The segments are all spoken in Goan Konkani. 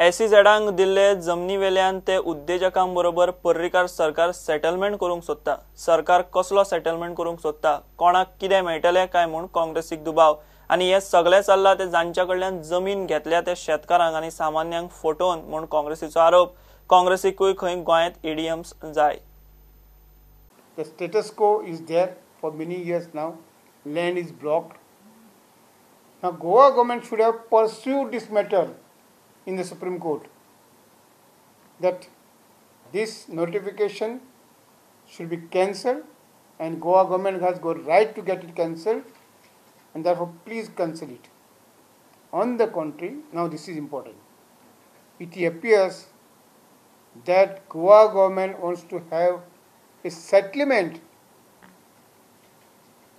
एसईझेडांक दिल्ले जमनी वेल्यान ते उद्देजकां बरोबर पर्रीकार सरकार सेटलमेंट करूंक सोदता। सरकार कसलो सेटलमेंट करूंक सोदता, कोणाक कितें मेळटलें काय म्हूण काँग्रेसीक दुबाव आनी हे सगळें चल्लां ते जांच्या कडल्यान जमीन घेतल्या ते शेतकारांक आनी सामान्यांक फटोवन म्हूण काँग्रेसीचो आरोप। काँग्रेसीकूय खंय गोंयांत ईडीएम्स जाय। The status quo is there for many years now. Land is blocked. Now Goa government should have pursued this matter in the Supreme Court, that this notification should be cancelled and Goa government has got right to get it cancelled, and therefore please cancel it. On the contrary, now this is important, it appears that Goa government wants to have a settlement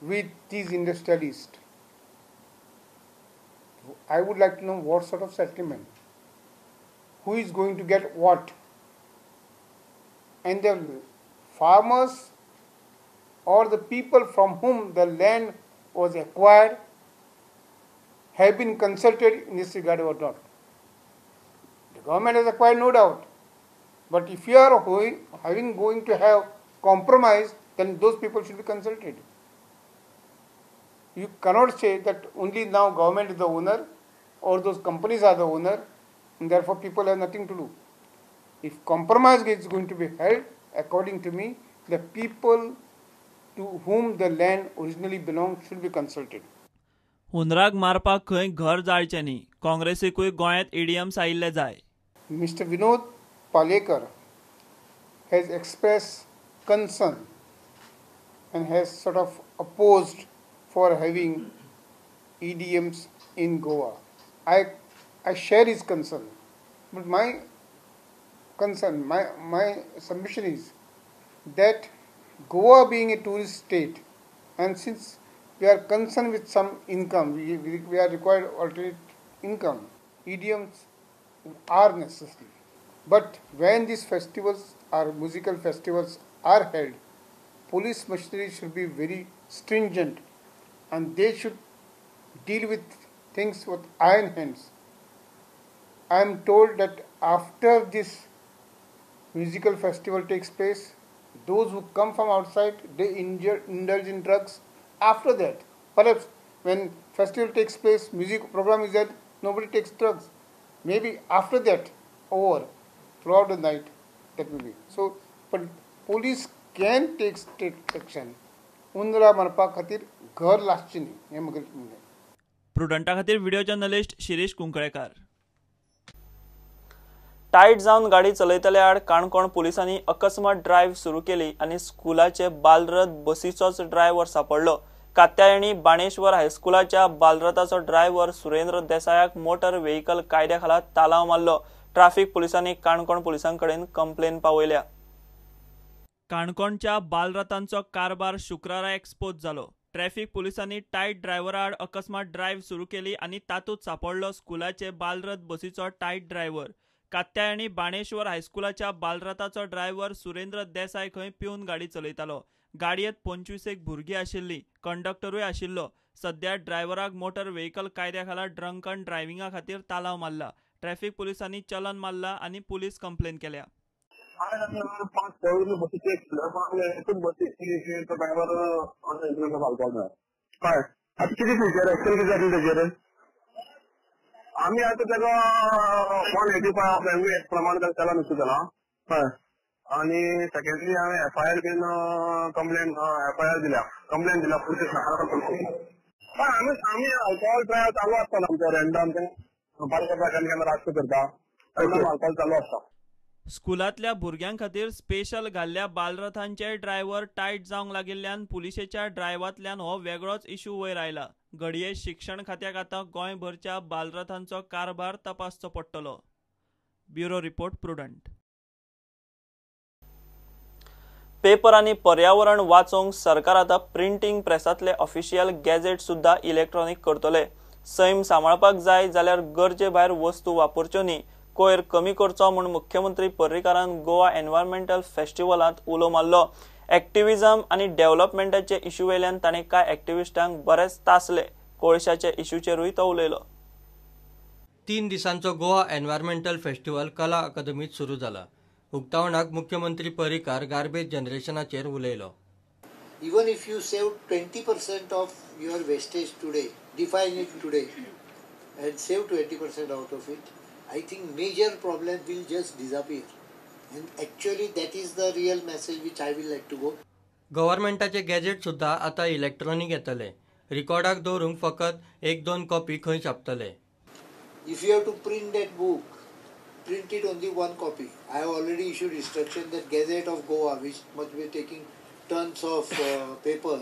with these industrialists. I would like to know what sort of settlement, who is going to get what, and the farmers or the people from whom the land was acquired have been consulted in this regard or not. The government has acquired, no doubt, but if you are going to have compromise, then those people should be consulted. You cannot say that only now government is the owner or those companies are the owner and therefore people have nothing to do. If compromise is going to be held, according to me, the people to whom the land originally belonged should be consulted. हुंदराक मारपाक खंय घर जाळचें न्ही, काँग्रेसीकूय गोंयांत ईडीएम्स आयिल्ले जाय। Mr. Vinod Palekar has expressed concern and has sort of opposed for having EDMs in Goa. I share his concern, but my concern, my submission is that Goa being a tourist state, and since we are concerned with some income, we are required alternate income, EDMs are necessary. But when these festivals or musical festivals are held, police machinery should be very stringent and they should deal with things with iron hands. I am told that after this musical festival takes place, those who come from outside, they indulge in drugs. After that, perhaps when festival takes place, music program is there, nobody takes drugs. Maybe after that, over, throughout the night, that will be. So, but police can take strict action. उंदरा मारपा खातीर घर लागचें न्ही हें म्हगेलें म्हणणें। प्रुडंटा खातीर video journalist Shirish Kunkalekar. Tight जावन गाडी चलयतल्या आड काणकोण पुलिसांनी अकस्मात ड्रायव्ह सुरू केली आनी स्कुलाचे बालरथ बसीचोच ड्रायव्हर सापडलो। कात्यायनी बाणेश्वर हायस्कुलाच्या बालरथाचो ड्रायव्हर सुरेंद्र देसायाक मोटर व्हेकल कायद्या खाला तालाव मारलो। ट्राफिक पुलिसांनी काणकोण पुलिसां कडेन कंप्लेन पावयल्या। काणकोणच्या बालरथांचो कारभार शुक्रारा एक्सपोज जालो। ट्रॅफिक पुलिसांनी टायट ड्रायव्हरा आड अकस्मात ड्रायव्ह सुरू केली आनी तातूंत सापडलो स्कुलाचे बालरथ बसीचो टायट ड्रायव्हर। कात्यायनी बाणेश्वर हायस्कुलाच्या बालरथाचो ड्रायव्हर सुरेंद्र देसाय खंय पिवन गाडी चलयतालो। गाडयेंत 25 भुरगीं आशिल्लीं, कंडक्टरूय आशिल्लो। सद्या ड्रायव्हराक मोटर व्हेकल कायद्या खाला ड्रंकन ड्रायव्हिंगा खातीर तालाव मारला। ट्रॅफिक पुलिसांनी चलन मारला आनी पुलीस कंप्लेन केल्या। आमी आतां ताका 185 प्रमाण चलन इशू केला आनी सेकंडली हांवें एफआयआर बीन कंप्लेन एफआयआर दिल्या, कंप्लेन दिल्या पुलीस स्टेशनार। आमी आमी अल्कोहोल ट्रायल चालू आसता आमचो रॅन्डम बारीक करता, केन्ना केन्ना रातचो करता, अल्कोहोल चालू आसता। स्कुलांतल्या भुरग्यां खातीर स्पेशल घाल्ल्या बालरथांचे ड्रायव्हर टायट जावंक लागिल्ल्यान पुलिशेच्या ड्रायव्हांतल्यान हो वेगळोच इशू वयर आयला। घडये शिक्षण खात्याक आतां गोंयभरच्या बालरथांचो कारभार तपासचो पडटलो। Bureau report, Prudent. Paper आनी पर्यावरण वाचोवंक सरकार आतां प्रिंटींग प्रेसांतले ऑफिशियल गॅझेट सुद्दां इलेक्ट्रॉनीक करतले। सैम सांबाळपाक जाय जाल्यार गरजे भायर वस्तू वापरच्यो न्ही, कोयर कमी करचो म्हूण मुख्यमंत्री पर्रीकारान गोवा एनवायरमेंटल फेस्टिवलांत उलो मारलो। एक्टिविजम आनी डेव्हलपमेंटाचे इशू वयल्यान ताणें कांय एक्टिविस्टांक बरेच तासले। कोळशाचे इशूचेरूय तो उलयलो। 3 दिसांचो गोवा एन्वायरमेंटल फेस्टिवल कला अकादमीत सुरू जाला. उक्तावणाक मुख्यमंत्री पर्रीकार गार्बेज जनरेशनाचेर उलयलो. Even if you save 20% of your wastage today, define it today and save 20% out of it, I think major problem will just disappear. And actually that is the real message which I will like to go. गव्हर्मेंटाचे gadget सुद्धा आता इलेक्ट्रॉनिक येतले. रिकॉर्डाक दवरूंक फकत 1-2 कॉपी खंय छापतले. If you have to print that book, print it only one copy. I have already issued instruction that Gazette of Goa, which must be taking tons of paper,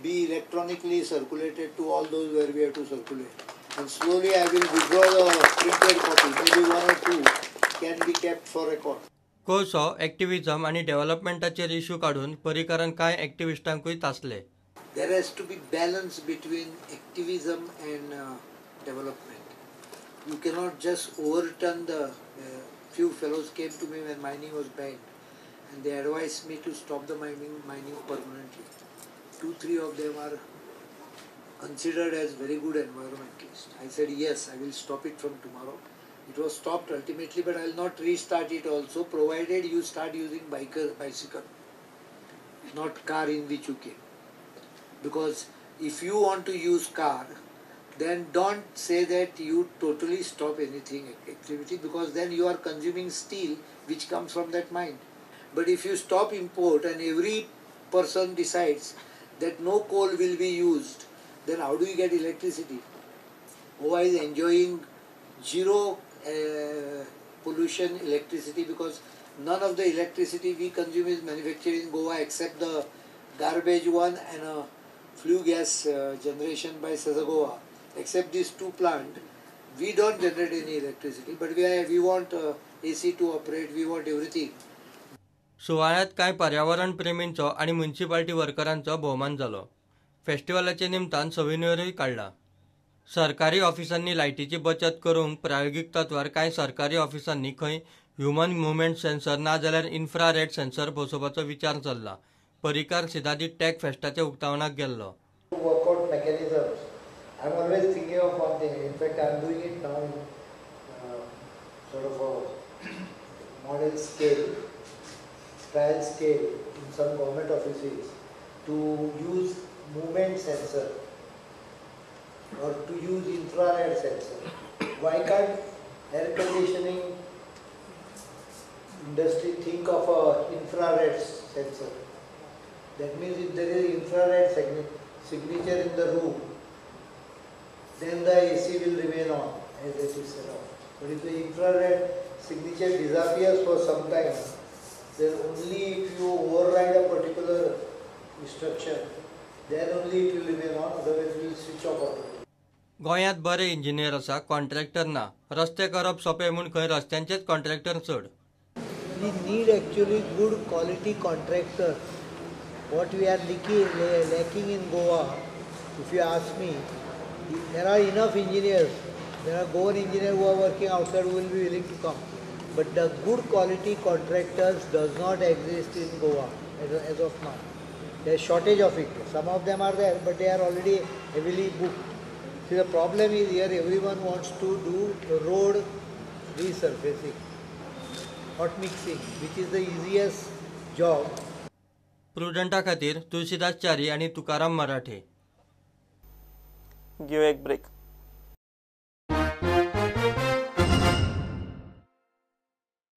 be electronically circulated to all those where we have to circulate. And slowly I will withdraw the printed copy, maybe 1 or 2 can be kept for record. कोळसो, एक्टिविजम आनी डेव्हलपमेंटाचेर इश्यू काडून पर्रीकारान कांय एक्टिविस्टांकूय तासले. There has to be balance between activism and development. You cannot just overturn the few fellows came to me when mining was banned and they advised me to stop the mining permanently. 2-3 of them are considered as very good environmentalists. I said yes, I will stop it from tomorrow. It was stopped ultimately, but I will not restart it also, provided you start using bicycle, not car in which you came. Because if you want to use car, then don't say that you totally stop anything activity, because then you are consuming steel which comes from that mine. But if you stop import and every person decides that no coal will be used, then how do you get electricity? Goa is enjoying zero pollution electricity, because none of the electricity we consume is manufactured in Goa except the garbage one and a flue gas generation by Sesa Goa. Except these 2 plants, we don't generate any electricity, but we want AC to operate, we want everything. सुवाळ्यात कांय पर्यावरण प्रेमींचो आनी म्युनिसिपालिटी वर्करांचो भोवमान जालो. फेस्टिवलाचे निमतान सोविनियरूय काडला. सरकारी ऑफिसांनी लायटीची बचत करूंक प्रायोगीक तत्वार कांय सरकारी ऑफिसांनी खंय ह्युमन मुवमेंट सेन्सर ना जाल्यार इन्फ्रारेड सेन्सर बसोवपाचो विचार चल्ला. पर्रीकार सिदादी टॅक फेस्टाच्या उक्तावणाक गेल्लो. Workout mechanisms. I'm always thinking of one thing. In fact, I'm doing it now in sort of a model scale, trial scale in some government offices to use movement sensor or to use infrared sensor. Why can't air conditioning industry think of a infrared sensor? That means if there is infrared signature in the room, then the AC will remain on as it is set off. But if the infrared signature disappears for some time, then only if you override a particular instruction, then only it will remain on, otherwise it will switch off automatically. गोंयांत बरे इंजिनियर आसा, कॉन्ट्रॅक्टर ना. रस्ते करप सोंपे म्हूण खंय रस्त्यांचेच कॉन्ट्रॅक्टर चड. We need actually good quality contractors. What we are lacking in Goa, if you ask me, there are enough engineers. There are Goan engineers who are working outside who will be willing to come. But the good quality contractors does not exist in Goa as of now. There is shortage of it. Some of them are there, but they are already heavily booked. See, the problem is here everyone wants to do road resurfacing, hot mixing, which is the easiest job. प्रुडंटा खातीर तुळशीदास च्यारी आनी तुकाराम मराठे. घेऊ एक ब्रेक.